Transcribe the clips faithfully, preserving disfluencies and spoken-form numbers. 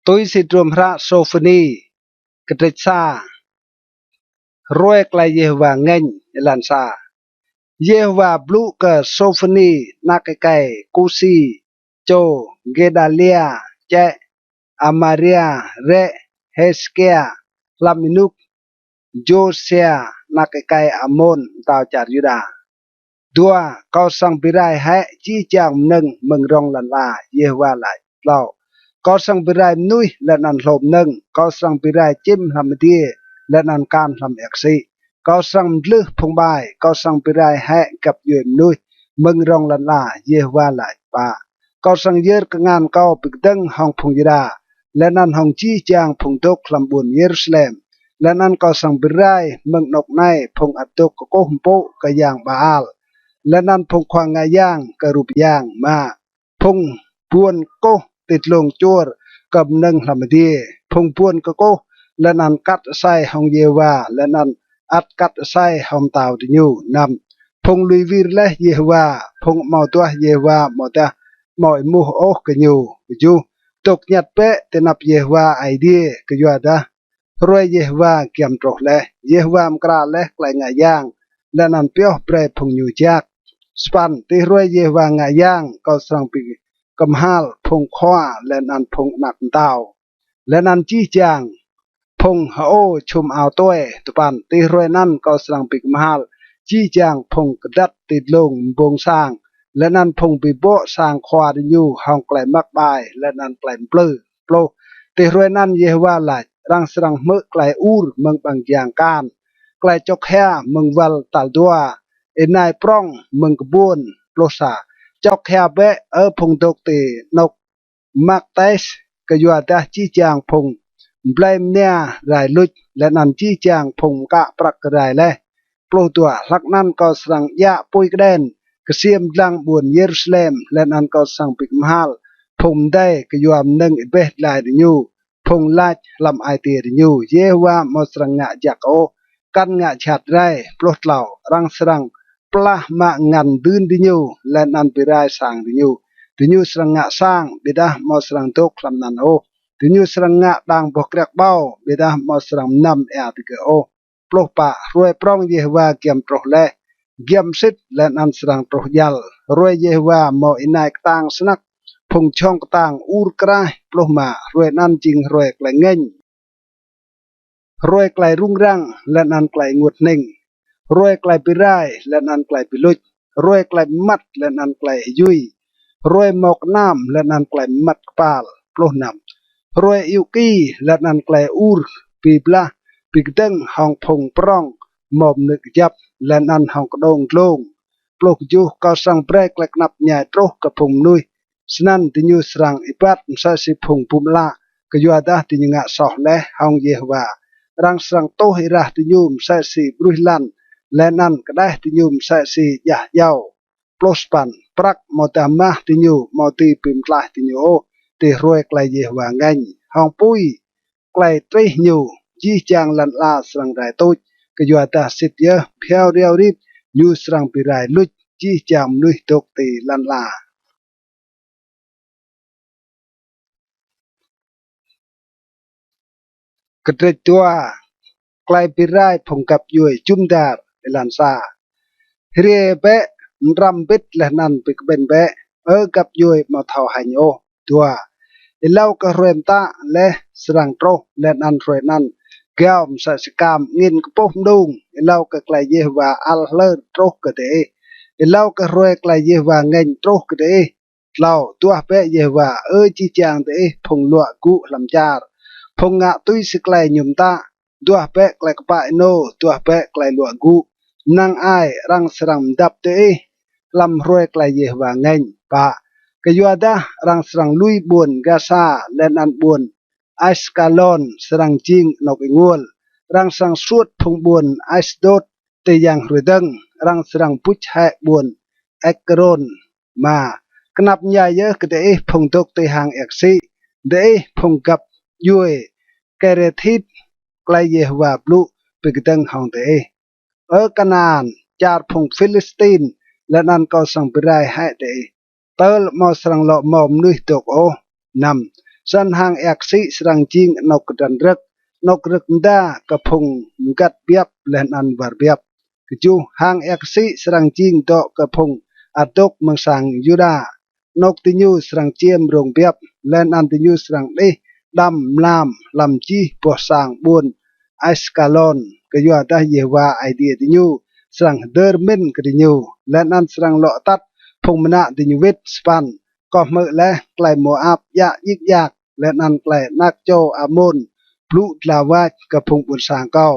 Tui si hdruôm hră Sôphôni, kdrêč sa. Hruê klei Yêhôwa ngêñ. Êlan sa. Yêhôwa blŭ kơ Sôphôni anak êkei Kusi, čô Gêdalia, čĕ Amaria, rĕ Hêsêkia, hlăm ênuk Jôsia anak êkei Amôn, mtao čar Yuđa. Dua. Kâo srăng bi rai hĕ jih jang mnơ̆ng mơ̆ng rŏng lăn ala, Yêhôwa lač. Tlâo. Kâo srăng bi rai mnuih leh anăn hlô mnơ̆ng, kâo srăng bi rai čĭm hlăm adiê leh anăn kan hlăm êa ksĭ. Kâo srăng mdlưh phung ƀai, kâo srăng bi rai hĕ găp djuê mnuih mơ̆ng rŏng lăn ala, Yêhôwa lač. Pă. Kâo srăng yơr kngan kâo bi kdơ̆ng hŏng phung Yuđa, leh anăn hŏng jih jang phung dôk hlăm ƀuôn Yêrusalem, leh anăn kâo srăng bi rai mơ̆ng anôk anei phung ăt dôk kkuh mpŭ kơ yang Baal, leh anăn phung khua ngă yang kơ rup yang. Êma. Phung buôn kkuh ti dlông čuôr kơ mnơ̆ng hlăm adiê, phung buôn kkuh leh anăn kat asei hŏng Yêhôwa leh anăn ăt kat asei hŏng mtao diñu. Năm. Phung lui wir leh Yêhôwa, phung amâo duah Yêhôwa amâodah amâo êmuh ôh kơ ñu. Kjuh. Dôk ñăt bĕ ti anăp Yêhôwa Aê Diê, kyuadah hruê Yêhôwa giăm truh leh. Yêhôwa mkra leh klei ngă yang, leh anăn pioh brei phung ñu jak. Sa păn. Ti hruê Yêhôwa ngă yang, kâo srăng bi kmhal phung khua leh anăn phung anak mtao, leh anăn jih jang phung hơô čhum ao tue. Dua păn. Ti hruê anăn kâo srăng bi kmhal jih jang phung kdăt ti dlông mbông sang, leh anăn phung bi bŏ sang khua diñu hŏng klei măk ƀai leh anăn klei mplư. Pluh. Ti hruê anăn Yêhôwa lač, arăng srăng hmư̆ klei ur mơ̆ng ƀăng jang kan, klei čŏk hia mơ̆ng wăl tal dua, ênai prŏng mơ̆ng kbuôn. Pluh sa. Čŏk hia bĕ, Ơ phung dôk ti anôk Makpês, kyuadah jih jang phung blei mnia rai luč, leh anăn jih jang phung mkă prăk rai leh. Pluh dua. Hlăk anăn kâo srăng djă pui kđen ksiêm dlăng ƀuôn Yêrusalem, leh anăn kâo srăng bi kmhal phung mdei kyua mnơ̆ng êbeh dlai diñu, phung lač hlăm ai tiê diñu, Yêhôwa amâo srăng ngă jăk ôh, kăn ngă jhat rei. Pluh tlâo. Arăng srăng plah mă ngăn dưn diñu, leh anăn bi rai sang diñu. Diñu srăng ngă sang, ƀiădah amâo srăng dôk hlăm anăn ôh. Diñu srăng ngă đang boh kriăk ƀâo, ƀiădah amâo srăng mnăm êa digơ̆ ôh. Pluh pă. Hruê prŏng Yêhôwa giăm truh leh, giăm sĭt leh anăn srăng truh djăl. Hruê Yêhôwa mâo ênai ktang snăk, phung jhŏng ktang ur kraih. Pluh êma. Hruê anăn jing hruê klei ngêñ, hruê klei rŭng răng leh anăn klei ênguôt hnĭng, hruê klei bi rai leh anăn klei bi luč, hruê klei mmăt leh anăn klei êyui, hruê mâo knam leh anăn klei mmăt kpal. Pluh năm. Hruê ayŭ ki leh anăn klei ur bi blah bi kdơ̆ng hŏng phung prŏng mâo mnư̆ kjăp leh anăn hŏng kđông dlông. Pluh kjuh. Kâo srăng brei klei knap mñai truh kơ phung mnuih, snăn diñu srăng êbat msĕ si phung bum ală, kyuadah diñu ngă soh leh hŏng Yêhôwa. Arăng srăng tuh êrah diñu msĕ si ƀruih lăn, leh anăn kđeh diñu msĕ si djah djâo. Pluh sa păn. Prăk amâodah mah diñu amâo dưi bi mtlaih diñu ôh ti hruê klei Yêhôwa ngêñ. Hŏng pui klei trih ñu, jih jang lăn ala srăng rai tuč, kyuadah sĭt yơh bhiâo riâo rit ñu srăng bi rai luč jih jang mnuih dôk ti lăn ala. Kdrêč dua. Klei bi rai phung găp djuê jŭm dar. Êlan sa. Hriê bĕ, mđrăm mbĭt leh anăn bi kƀĭn bĕ, Ơ găp djuê amâo thâo hêñ ôh. Dua. Êlâo kơ hruê mtă leh srăng truh, leh anăn hruê anăn gao msĕ si kam angĭn kpuh mđung, êlâo kơ klei Yêhôwa ăl hlơr truh kơ diih, êlâo kơ hruê klei Yêhôwa ngêñ truh kơ diih. Tlâo. Duah bĕ Yêhôwa, Ơ jih jang diih phung luă gŭ hlăm čar, phung ngă tui si klei ñu mtă, duah bĕ klei kpă ênô, duah bĕ klei luă gŭ. Năng ai arăng srăng mdăp diih hlăm hruê klei Yêhôwa ngêñ. Pă. Kyuadah arăng srăng lui ƀuôn Gasa leh anăn ƀuôn Askalôn srăng jing anôk ênguôl. Arăng srăng suôt phung ƀuôn Asdôt ti yang hruê dơ̆ng, arăng srăng buč hĕ ƀuôn Êkrôn. Êma. Knap mñai yơh kơ diih phung dôk ti hang êa ksĭ, diih phung găp djuê Kêrêthit, klei Yêhôwa blŭ bi kdơ̆ng hŏng diih. Ơ Kanaan, čar phung Philistin, leh anăn kâo srăng bi rai hĕ diih, tơl amâo srăng lŏ mâo mnuih dôk ôh. Năm. Snăn hang êa ksĭ srăng jing anôk kdrăn rơ̆k, anôk rơ̆k mda kơ phung mgăt biăp leh anăn war biăp. Kjuh, hang êa ksĭ srăng jing dŏ kơ phung ăt dôk mơ̆ng sang Yuđa. Anôk diñu srăng čiêm rông biăp, leh anăn diñu srăng đih đăm mlam hlăm jih boh sang ƀuôn Askalôn, kyuadah Yêhôwa Aê Diê diñu srăng hdơr mĭn kơ diñu, leh anăn srăng lŏ atăt phung mnă diñu wĭt. Sa păn, kâo hmư̆ leh klei Môap djă djik djak, leh anăn klei anak čô Amôn blŭ dlao wač kơ phung ƀuôn sang kâo,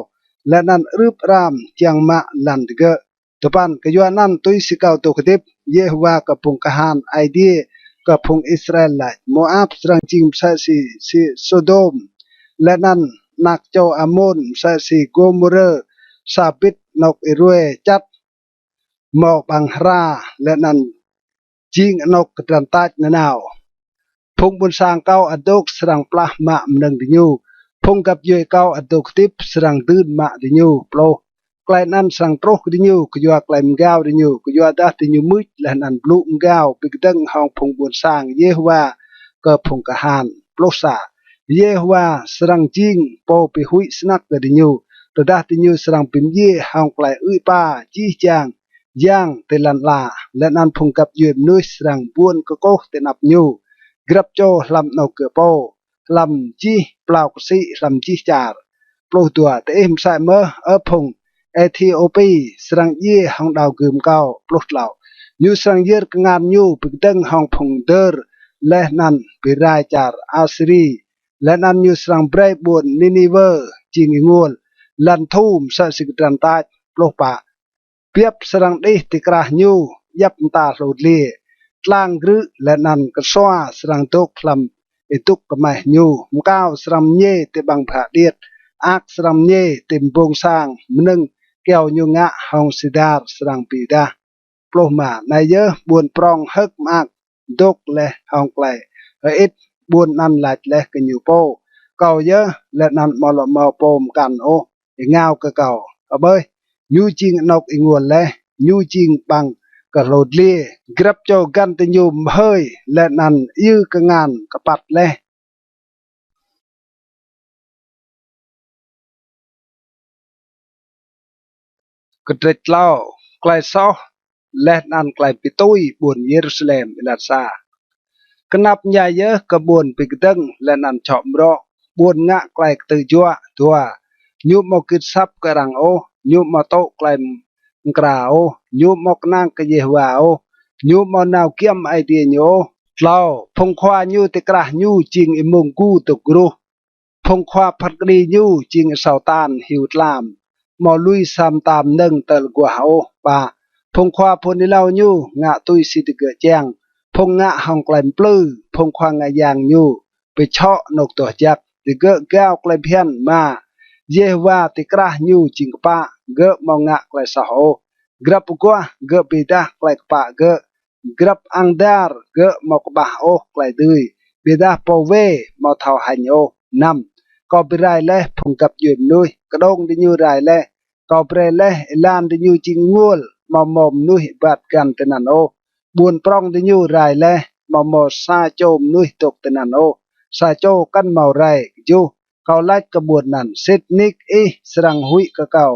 leh anăn arưp aram čiăng mă lăn digơ̆. Dua păn, kyuanăn tui si kâo dôk hdĭp, Yêhôwa kơ phung kahan Aê Diê kơ phung Israel lač, Môap srăng jing msĕ si, si Sôdôm, leh anăn anak čô Amôn msĕ si Gômôrơ, sa bĭt anôk êruê čăt mâo ƀăng hra, leh anăn jing anôk kdrăn tač nanao. Phung ƀuôn sang kâo ăt dôk srăng plah mă mnơ̆ng diñu, phung găp djuê kâo ăt dôk hdĭp srăng dưn mă diñu. Pluh, klei anăn srăng truh kơ diñu kyua klei mgao diñu, kyuadah diñu mưč leh anăn blŭ mgao bi kdơ̆ng hŏng phung ƀuôn sang Yêhôwa kơ phung kahan. Pluh sa, Yêhôwa srăng jing pô bi huĭ snăk kơ diñu, tơdah diñu srăng bi mdjiê hŏng klei ư̆ êpa jih jang yang ti lăn ala, leh anăn phung găp djuê mnuih srăng buôn kkuh ti anăp ñu, grăp čô hlăm anôk gơ̆ pô, hlăm jih plao ksĭ, hlăm jih čar. Pluh dua, diih msĕ mơh, Ơ phung Êthiôpi, srăng djiê hŏng đao gưm kâo. Pluh tlâo, ñu srăng yơr kngan ñu bi kdơ̆ng hŏng phung dơr, leh anăn bi rai čar Asiri, leh anăn ñu srăng brei ƀuôn Niniwơ jing ênguôl, lăn thu msĕ si kdrăn tač. Pluh pă, biăp srăng đih ti krah ñu, djăp mta hlô dliê, tlang grư̆ leh anăn ksua srăng dôk hlăm êdŭk kmeh ñu, mkao srăng mñê ti ƀăng bhă điêt, ak srăng mñê ti mbông sang, mnơ̆ng kyâo ñu ngă hŏng sidar srăng bi êdah. Pluh êma, anei yơh ƀuôn prŏng hơ̆k mơak dôk leh hŏng klei hơĭt, ƀuôn anăn lač leh kơ ñu pô, kâo yơh, leh anăn amâo lŏ mâo pô mkăn ôh êngao kơ kâo. Hbơih, ñu jing anôk ênguôl leh, ñu jing ƀăng kơ hlô dliê, grăp čô găn ti ñu mhơi, leh anăn iêu kngan kpăt leh. Kdrêč tlâo, klei soh leh anăn klei bi tui ƀuôn Yêrusalem. Êlan sa, knap mñai yơh kơ ƀuôn bi kdơ̆ng leh anăn čhŏ mrŏ, ƀuôn ngă klei ktư̆ juă. Dua, ñu amâo gưt asăp kơ arăng ôh, ñu amâo tŭ klei mkra ôh, ñu amâo knang kơ Yêhôwa ôh, ñu amâo nao giăm Aê Diê ñu ôh. Tlâo, phung khua ñu ti krah ñu jing êmông gu dôk gruh, phung khua phat kđi ñu jing asâo tan hiu tlam, amâo lui sa mta mnơ̆ng tơl aguah ôh. Pă, phung khua phŭn êlâo ñu ngă tui si digơ̆ čiăng, phung ngă hŏng klei mplư, phung khua ngă yang ñu bi čhŏ anôk doh jăk, digơ̆ gao klei bhiăn. Êma, Yêhôwa ti krah ñu jing kpă, gơ̆ amâo ngă klei soh ôh, grăp aguah gơ̆ bi êdah klei kpă gơ̆, grăp ang dar gơ̆ amâo kƀah ôh klei dưi, ƀiădah pô wê amâo thâo hêñ ôh. Năm, kâo bi rai leh phung găp djuê mnuih, kđông diñu rai leh, kâo brei leh êlan diñu jing ênguôl, amâo mâo mnuih êbat găn tinăn ôh. Ƀuôn prŏng diñu rai leh, amâo mâo sa čô mnuih dôk tinăn ôh, sa čô kăn mâo rei. Kjuh, kâo lač kơ ƀuôn anăn, sĭt nik ih srăng huĭ kơ kâo,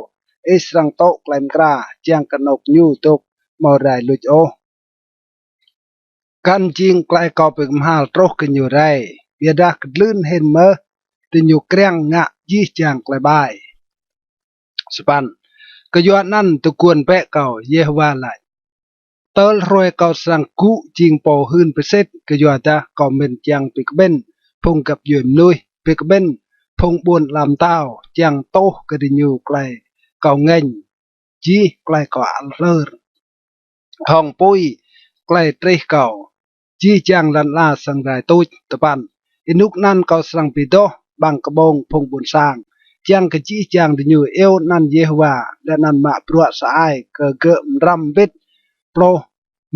ih srăng tŭ klei mkra, čiăng kơ anôk ñu dôk amâo rai luč ôh. Kăn jing klei kâo bi kmhal truh kơ ñu rei, ƀiădah kdlưn hĭn mơh diñu kriăng ngă jih jang klei ƀai. Sa păn, kyuanăn dôk guôn bĕ kâo, Yêhôwa lač, tơl hruê kâo srăng gŭ jing pô hưn bi sĭt, kyuadah kâo mĭn čiăng bi kƀĭn phung găp djuê mnuih, bi kƀĭn phung ƀuôn ala mtao, čiăng tuh kơ diñu klei kâo ngêñ, jih klei kâo ăl hlơr. Hŏng pui klei trih kâo, jih jang lăn ala srăng rai tuč. Dua păn, ênuk anăn kâo srăng bi doh ƀăng kƀông phung ƀuôn sang, čiăng kơ jih jang diñu iêu anăn Yêhôwa, leh anăn mă bruă sa ai kơ gơ̆ mrăm mbĭt. Pluh,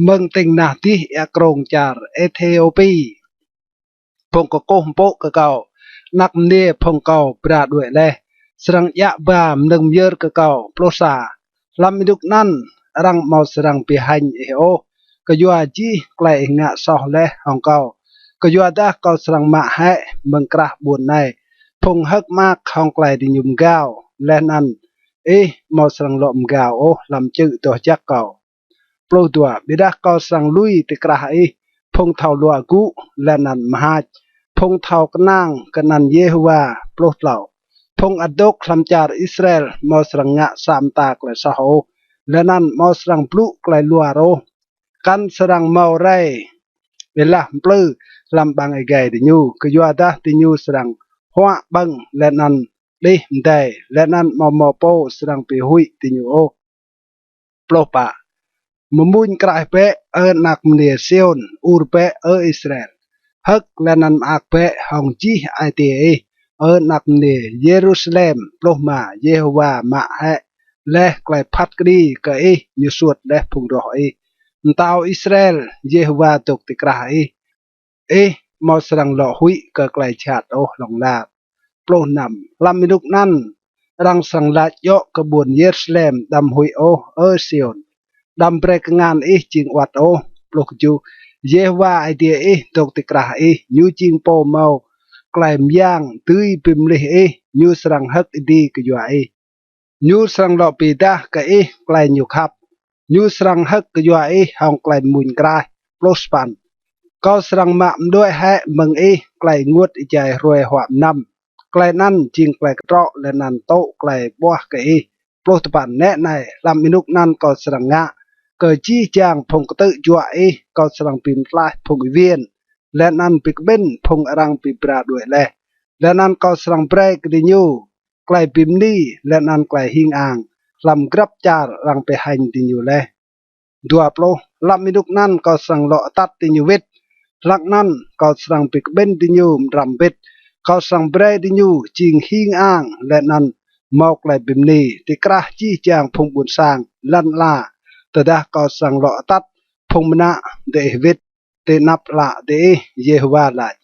mơ̆ng tĭng nah dih êa krông čar Êthiôpi, phung kkuh mpŭ kơ kâo, anak mniê phung kâo bra đuĕ leh, srăng djă ba mnơ̆ng myơr kơ kâo. Pluh sa, hlăm ênuk anăn arăng amâo srăng bi hêñ ih ôh, kyua jih klei ih ngă soh leh hŏng kâo, Kyuadah kâo srăng mă hĕ mơ̆ng krah ƀuôn anei phung hơ̆k mơak hŏng klei diñu mgao, leh anăn ih amâo srăng lŏ mgao ôh hlăm čư̆ doh jăk kâo. Pluh dua. Ƀiădah kâo srăng lui ti krah ih phung thâo luă gŭ leh anăn mhač, phung thâo knang kơ anăn Yêhôwa. Pluh tlâo. Phung ăt dôk hlăm čar Israel amâo srăng ngă sa mta klei soh ôh, leh anăn amâo srăng blŭ klei luar ôh. Kăn srăng mâo rei êlah mplư hlăm ƀăng êgei diñu, kyuadah diñu srăng huă ƀơ̆ng leh anăn đih mdei, leh anăn amâo mâo pô srăng bi huĭ diñu ôh. Pluh pă. Mmuñ kraih bĕ, Ơ anak mniê Siôn; ur bĕ, Ơ Israel; hơ̆k leh anăn mơak bĕ hŏng jih ai tiê ih, Ơ anak mniê Yêrusalem. Pluh êma. Yêhôwa mă hĕ leh klei phat kđi kơ ih, ñu suôt leh phung roh ih. Mtao Israel, Yêhôwa dôk ti krah ih; ih amâo srăng lŏ huĭ kơ klei jhat ôh hlŏng lar. Pluh năm. Hlăm ênuk anăn arăng srăng lač djŏ kơ ƀuôn Yêrusalem: Đăm huĭ ôh, Ơ Siôn; đăm brei kngan ih jing awăt ôh. Pluh kjuh. Yêhôwa Aê Diê ih dôk ti krah ih, ñu jing pô mâo klei myang dưi bi mlih ih; ñu srăng hơ̆k êdi kyua ih, ñu srăng lŏ bi êdah kơ ih klei ñu khăp, ñu srăng hơ̆k kyua ih hŏng klei mmuñ kraih. Pluh sa păn. Kâo srăng mă mđuĕ hĕ mơ̆ng ih klei ênguôt êjai hruê huă mnăm, klei anăn jing klei ktrŏ leh anăn tŭ klei ƀuah kơ ih. Pluh dua păn. Nĕ anei, hlăm ênuk anăn kâo srăng ngă kơ jih jang phung ktư̆ juă ih; kâo srăng bi mtlaih phung êwiên, leh anăn bi kƀĭn phung arăng bi bra đuĕ leh, leh anăn kâo srăng brei kơ diñu klei bi mni leh anăn klei hing ang hlăm grăp čar arăng bi hêñ diñu leh. Dua pluh. Hlăm ênuk anăn kâo srăng lŏ atăt diñu wĭt, hlăk anăn kâo srăng bi kƀĭn diñu mđrăm mbĭt. Kâo srăng brei diñu jing hing ang leh anăn mâo klei bi mni ti krah jih jang phung ƀuôn sang lăn ala, tơdah kâo srăng lŏ atăt phung mnă diih wĭt ti anăp ală diih, Yêhôwa lač.